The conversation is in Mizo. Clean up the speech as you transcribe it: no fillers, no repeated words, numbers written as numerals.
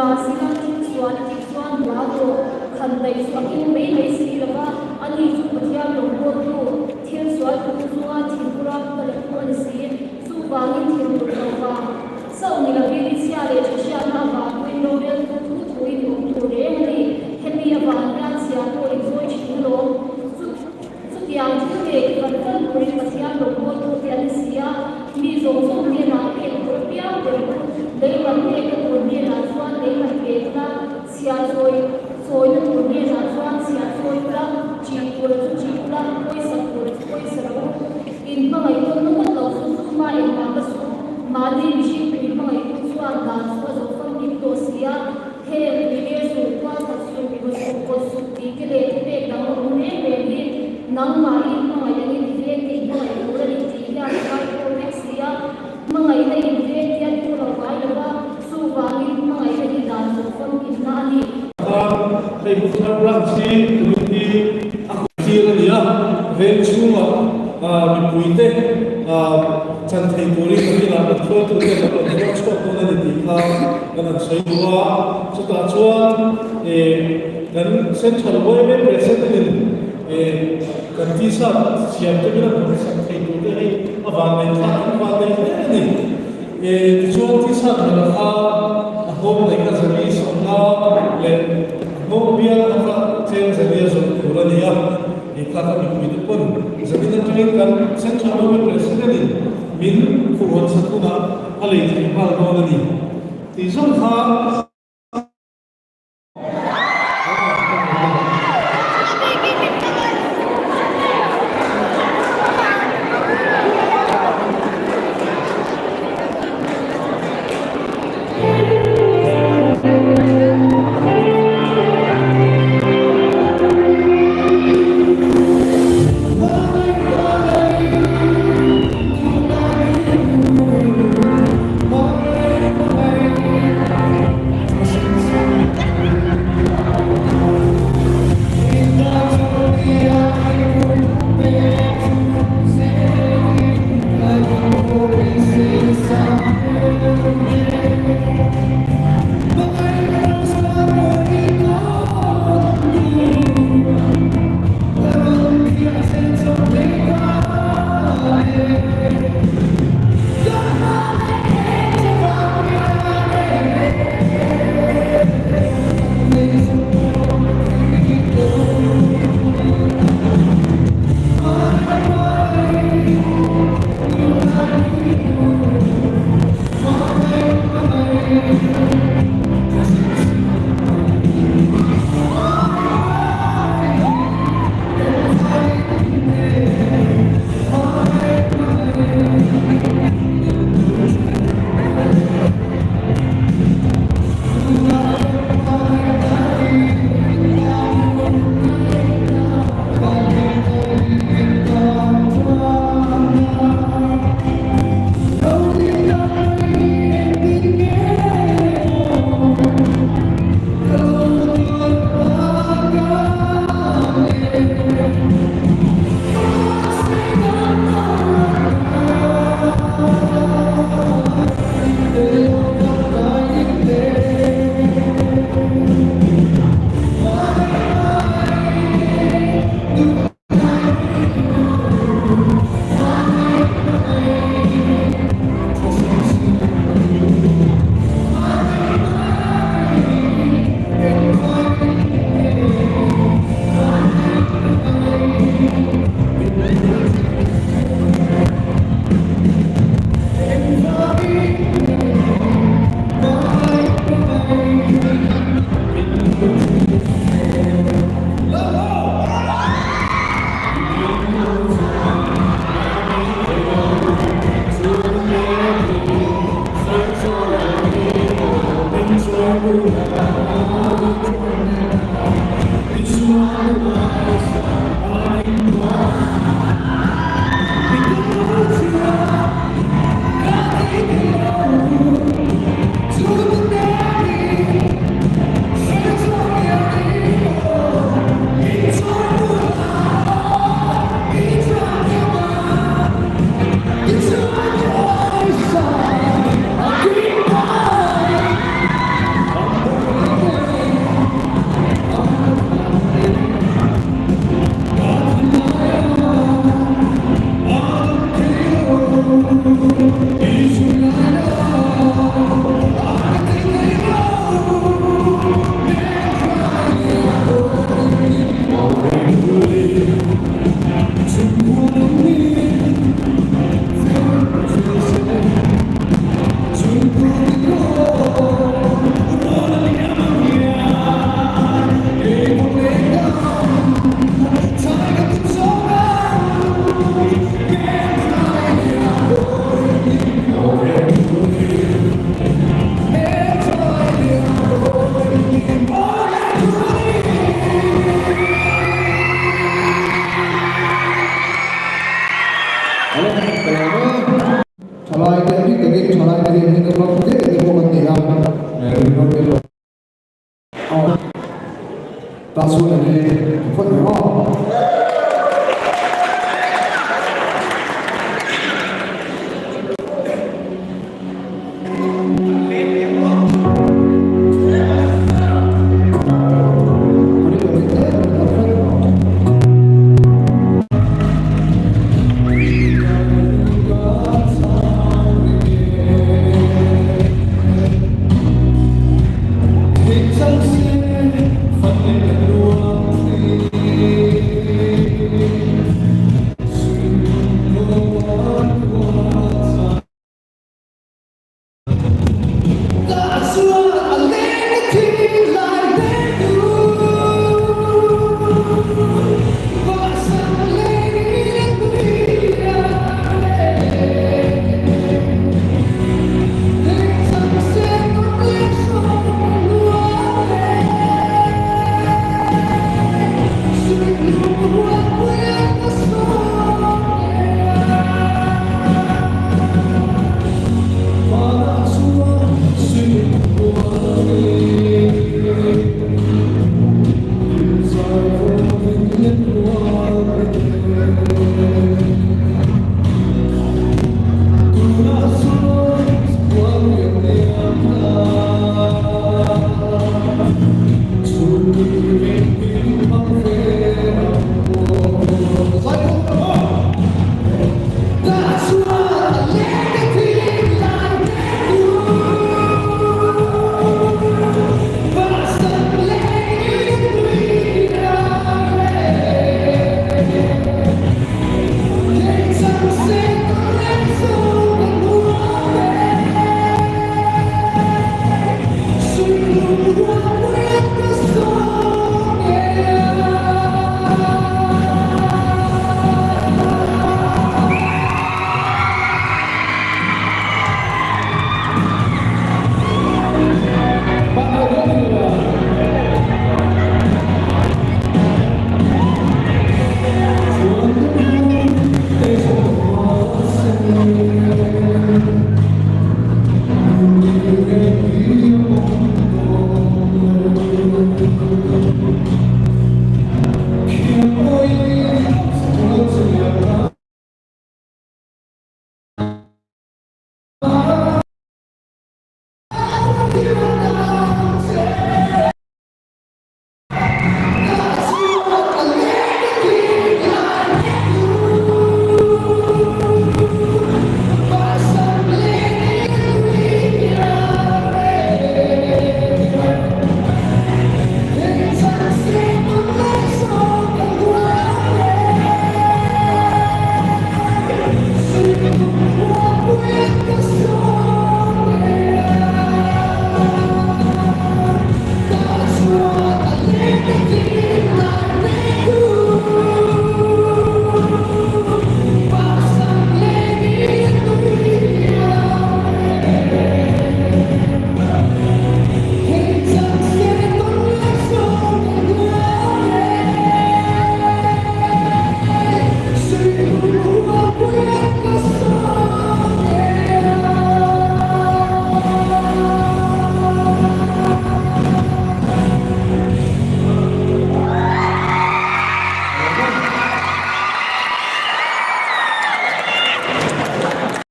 Dan zira thil sual i tih chuan hla tawh khan daih chu a keng mai mai si lo va, ani chu Pathian rawngbawltu thil sual tu chunga thinura ka la tu a ni si. Chuvangin thinur lo vang chauh ni lovin i chhia leh tha hriatna avang pawhin roreltu thu thuin i awm tur reng a ni. Hemi avang hian chhia pawh i chawi thin alawm. Chu chutiang thil ngei i van fan turin Pathian rawngbawltute an ni si a, mi zawng zawng hnenah pek tur apiang pe rawh u. Leiman pekna tur hnenah chuan leiman pe ula, chhia chawi chawina tur hnenah chuan chhia chawi ula, ṭih tura chu ṭih ula, pawisa tura chu pawisa rawh u. In hmangaih tawnna ngawt lo chu tumah engmah ka suh. Mahni mihring pui hmangaihtu chuan dan chu a zawh famkim tawh si a, heng uire suh, tualkhat suh, vaw suh, kawt suh tih te leh thupek dang a awm reng reng hi nangmahin hmangaih angin i veng te i hmangaih tur a ni tih hian a ngaihtuah vek si a. Hmangaihna in veng te a thu lo ngai lo va, chuvangin hmangaihna hi dan zawh famkimna a ni. Khan hei Buthar Branch hi tumin hi a kut tir a ni a, veng chhungah mipuite chan thei turin kan inah kan hruaitute kan rawn zuar chhuak dawn a ni tih kha kan han sawi duh a. Chutah chuan kan Central yma President in kan t-shirt siam te min han sak thei tur te hei a vanneih thlak kan vanneih hle a ni. Tichuan t-shirt hmel kha a nghawng nei kha zali sawmna leh a nghawng bial kha kha tlem zali a zawrh tur a ni a. Hei kha ka mipui te pawn zanin atangin kan Central Government President in min khuhhawn sak hunah a lei thei nghal dawn a ni tih zawng kha. Ale, ka lawm e. Thalai te a bik takin thalai te hian heng ram te te pawh kan nei a, rinawm te pawh. Tah chuan an en.